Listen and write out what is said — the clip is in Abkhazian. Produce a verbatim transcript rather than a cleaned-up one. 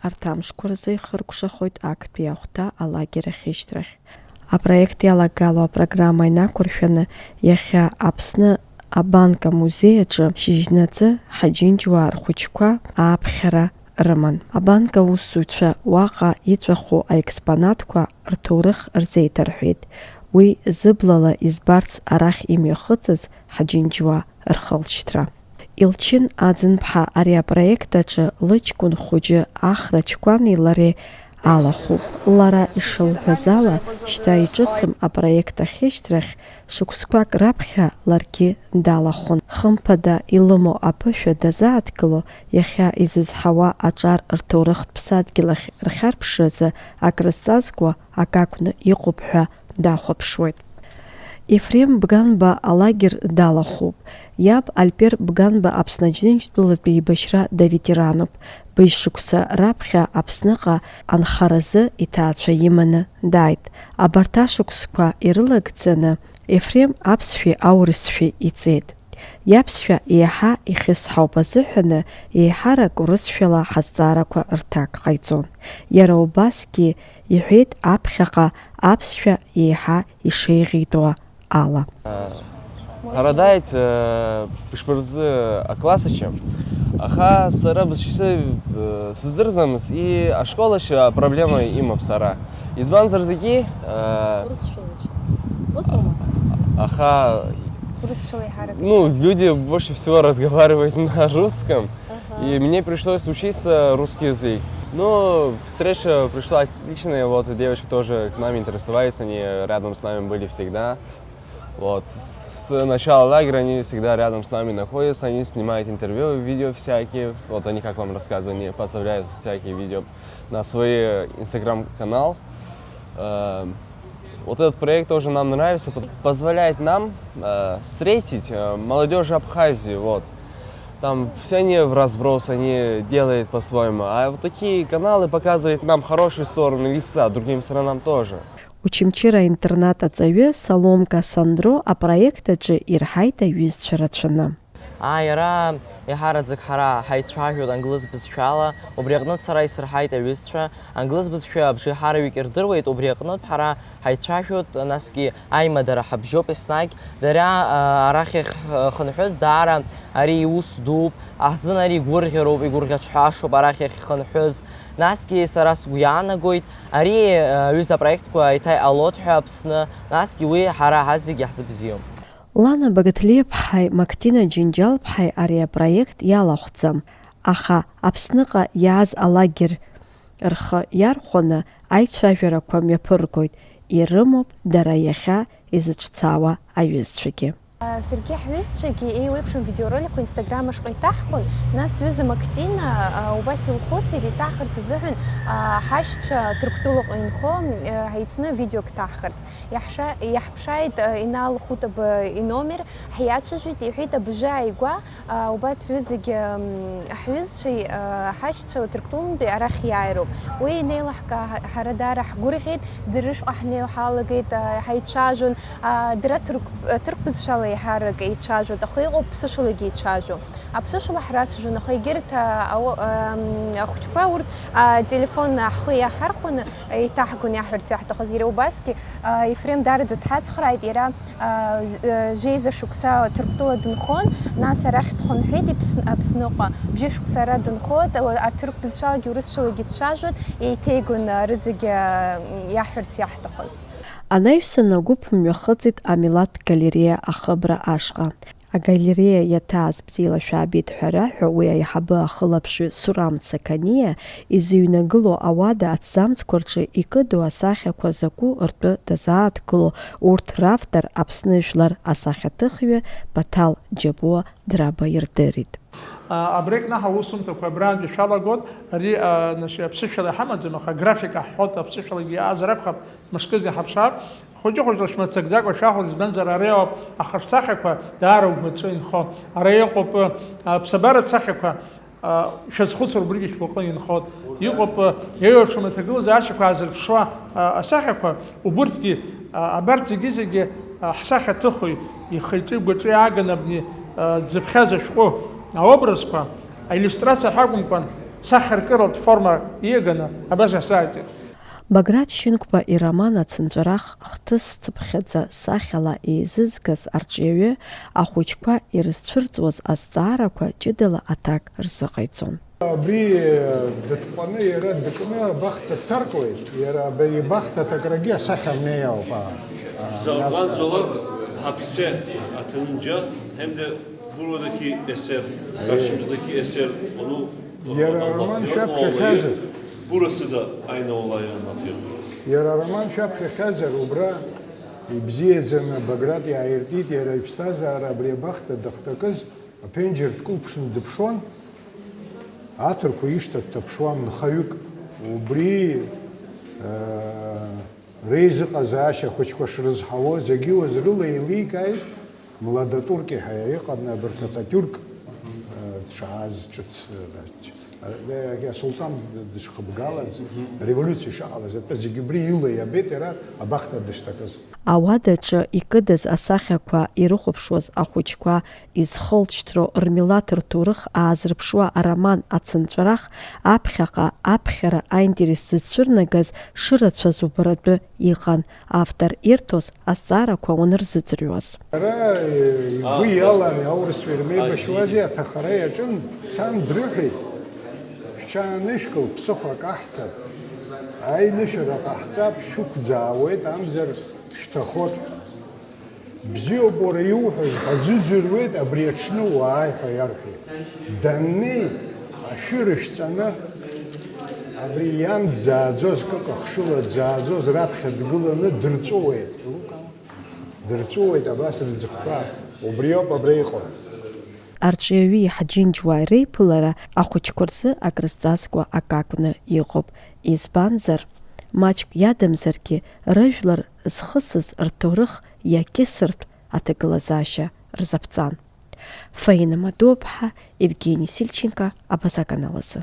Арҭ амшқәа рзы ихыркәшахоит актәи ахәҭа алагер ахьышьҭрахь. Апроект иалагало апрограмма инақәыршәаны, иахьа Аԥсны абанк амузеи аҿы шьыжьнаҵы ҳаџьынџьуаа рхәыҷқәа ааԥхьара рыман. Абанк аусзуҩцәа уаҟа иҵәаху аекспонатқәа рҭоурых рзеиҭарҳәеит. Уи зыблала избарц арахь имҩахыҵыз ҳаџьынџьуаа рхылҵшьҭра. Елчын Аӡынԥҳа ари апроект аҿы лыҷкәын хәыҷы Ахра Чкәани лареи алахәуп. Лара ишылҳәаз ала, шьҭа иҿыцым апроект ахьышьҭрахь, шықәсқәак раԥхьа ларгьы далахәын. Хымԥада илымоу аԥышәа дазааҭгыло, иахьа изызҳауа аҿар рҭоурыхтә ԥсадгьыл ахь рхьарԥшразы акрызҵазкуа акакәны иҟоуп ҳәа дахәаԥшуеит. Ефрем Бганба алагер далахәуп. Иаб Альбер Бганба Аԥсны Аџьынџьтәылатәи еибашьра даветерануп. Быжь шықәса раԥхьа Аԥсныҟа анхаразы иҭаацәа иманы дааит. Абарҭ ашықәсқәа ирылагӡаны Ефрем аԥсшәеи аурысшәеи иҵеит. Иаԥсшәа еиҳа ихьысҳауп азыҳәаны, еиҳарак урысшәала ҳазҵаарақәа рҭак ҟаиҵон. Иара убасгьы иҳәеит аԥхьаҟа аԥсшәа еиҳа ишеиӷьеитәуа ала. Ҳара дааит, э, бышбырзы аклассачы, аха сара бызшьасы, э, сыздырӡамызт, и ашколаҿы апроблема имоуп сара. Избанзар зегьы, э, Урысшәала. Усоума? Аха, Урысшәала иҳарак. Ну, люди больше всего разговаривают на русском, Ага. и мне пришлось учиться русский язык. Но встреча прошла отличная, вот, девочки тоже к нам интересовались, они рядом с нами были всегда. Вот, с, с начала лагеря они всегда рядом с нами находятся, они снимают интервью, видео всякие. Вот они, как вам рассказывали, они поставляют всякие видео на свой инстаграм-канал. Э, вот этот проект тоже нам нравится, пот-, позволяет нам, э, встретить, э, молодёжь Абхазии, вот. Там все они в разброс, они делают по-своему. А вот такие каналы показывают нам хорошие стороны леса, другим странам тоже. Очамчыра аинтернат аҵаҩы Саломка Сандро апроект аҿы ирҳаит аҩызцәа рацәаны. Ааи, иара еиҳараӡак ҳара ҳаицәажәоит англыз бызшәала, убри аҟнытә сара исырҳаит аҩызцәа, англыз бызшәа абжеиҳараҩык ирдыруеит, убри аҟнытә ҳара ҳаицәажәоит, насгьы аимадара ҳабжьоуп еснагь. Дара, а, арахь иахьхынҳәыз даара ари иус дууп, аҳзын ари игәырӷьароуп, игәырӷьаҿҳәашоуп арахь иахьхынҳәыз. Насгьы сара сгәы иаанагоит, ари, а, аҩыза апроектқәа еиҭа иҟалоит ҳәа Аԥсны, насгьы уи ҳара ҳазегь иаҳзыбзиоуп. Лана Багаҭлиаԥҳаи Мактина Џьынџьалԥҳаи ари апроект иалахәӡам, аха Аԥсныҟа иааз алагер рхы иархәаны аицәажәарақәа мҩаԥыргоит, ирымоуп дара иахьа изыҿцаауа аҩызцәагьы. Саргьы ҳҩызцәагьы еиуеиԥшым видеороликқәа Instagram ашҟа иҭаҳхуан, нас сҩыза Мактина, а, убас илхәыцит, иҭаҳхырц азыҳәан, а, ҳашьцәа Ҭырқәтәылаҟа инхо, а, ҳаицны видеок ҭаҳхырц. Иаҳша-, иаҳԥшааит, а, Инал Хәытаба иномер, ҳиацәажәеит, иҳәеит, абыржәы ааигәа, а, убарҭ рызегь, м, ҳҩызцәеи, а, ҳашьцәа Ҭырқәтәылантәи арахь иааироуп. Уи инеилаҳкаа ҳа-, ҳара даара ҳгәырӷьеит, дара рышҟа ҳнеиуа ҳалагеит, а, ҳаицәажәон, а, дара ҭырқә-, ҭырқә бызшәала еиҳарак еицәажәоит, аха иҟоуп ԥсышәалагьы еицәажәо. Аԥсышәала ҳрацәажәон, аха егьырҭ, а, ауа-, ам, ахәыҷқәа урҭ, а, телефон ҳхы иаҳархәаны, еиҭаҳгон иаҳҳәарц иаҳҭахыз. Иара убасгьы, а, Ефрем даараӡа дҳацхрааит, иара, а, ж-, а, жәеиза шықәса Ҭырқәтәыла дынхон, нас арахь дхынҳәит Иԥс-, Аԥсныҟа. Бжьы шықәса ара дынхоит, а, аҭырқә бызшәалагьы урысшәалагьы дцәажәоит, еиҭеигон, а, рызегьы, а, иаҳҳәарц иаҳҭахыз. Анаҩсан агәыԥ мҩахыҵит амилаҭтә галереиа ахыбра ашҟа. Агалереиа иаҭааз бзиала шәаабеит ҳәа раҳәо, уи аиҳабы ахылаԥшҩы Сурам Цақаниа изыҩнагылоу ауада аҭӡамцқәа рҿы икыду асахьақәа закәу ртәы дазааҭгыло, урҭ равтор Аԥсны жәлар асахьаҭыхҩы Баҭал Џьабуа Драба ирдырит. А, абри кнаҳа аусумҭақәа абрантәи шәалагоит, ари, а, нашьа-, аԥсышәала иҳамаӡам, аха аграфика ҳҳәоит, аԥсышәалагьы иаазар акәхап, мышкызны иҳаԥшаап. Хәыҷы-хәыҷла шәмыццакӡакәа шәахәон, избанзар, ара иоуп ахырцахьақәа даара угәаҵәа инхо. Ара иҟоуп, а, аԥсабаратә сахьақәа, а, шәазхәыцыр, убригьы шәгәаҟы инхоит. Иҟоуп, а, еиуеиԥшым аҭагылазаашьақәа аазырԥшуа, а, асахьақәа, убырҭгьы, а, абарҭ зегьы-зегьы, а, ҳсахьаҭыхҩы ихы-иҿы, игәаҿы иааган абни, а, дзыԥхьаз ашәҟәы, аобразқәа, аиллиустрациа ҳәа акәымкәан, Сахьаркыратә форма иаганы абас иасааиҵеит. Баграт Шьынқәба ироман Ацынҵәарах хҭысцыԥхьаӡа сахьала еизызгаз арҿиаҩы ахәыҷқәа ирызцәырҵуаз азҵаарақәа ҷыдала аҭак рзыҟаиҵон. Абри дытҟәаны, иара дыкны абахҭа дҭаркуеит, иара абри ибахҭа аҭакрагьы асахьа амнеи ауп, аа. Закәанӡола ҳаԥисе аҭанынџьа, ҳәамда бурадагьы есер, Аиеи. Ҳәарчымзадагьы есер, ону, Иара ароман шәаԥхьахьазар? Бурасыда аинауала ианаҭир. Иара ароман шәаԥхьахьазар, убра ибзиаӡаны Баграт иааиртит, иара иԥсҭазаара абри абахҭа дахҭакыз, аԥенџьыр дкылԥшны дыԥшуан, аҭырқәа ишҭа дҭаԥшуан нхаҩык. Убри, э, реизыҟазаашьа ахәыҷқәа шрызҳауоз, егьиуаз рыла еиликааит, Младотурки ҳәа иҟан, абарҭ Ататиурк, э, дшааз ҿыц, э, асулҭан дышхыбгалаз, Мгм. Ареволиуциа шыҟалаз, атәы зегьы убри ила иабеит иара абахҭа дышҭакыз. Ауадаҿы икыдыз асахьақәа ирыхәаԥшуаз ахәыҷқәа изхылҵшьҭроу рмилаҭ рҭоурых аазырԥшуа ароман Ацынҵәарах аԥхьаҟа аԥхьара аинтерес зызцәырнагаз шырацәаз убаратәы иҟан, автор ирҭоз азҵаарақәа уанырзыӡырҩуаз. Ара, э, игәы А, иалан, аурысцәа ирмеибашьуази, аҭахара иаҿын, дцан дрыҳәеит, шәҽаанышәкыл, ԥсыхәа каҳҭап, аинышәара ҟаҳҵап, шәықәӡаауеит, амзар шәҭахоит. Бзиоуп уара иуҳәаз, ҳазыӡырҩуеит, абри аҽны уааи ҳәа иарҳәеит. Даннеи, ашәы рышәҵаны, абри иан дзааӡоз, кык ахшыла дзааӡоз раԥхьа дгыланы дырҵәыуеит. Дырҵәыуеит абас рыӡхқәа. Убриоуп абра иҟоу. Арҿиаҩи ҳџьынџьуааи реиԥылара ахәыҷқәа рзы акрызҵазкуа акы акәны иҟоуп, избанзар, маҷк иадамзаргьы, рыжәлар зхысыз рҭоурых иакьысыртә аҭагылазаашьа рзаԥҵан. Фаина Мадоуԥҳа, Евгени Сильченко, Абаза канал азы.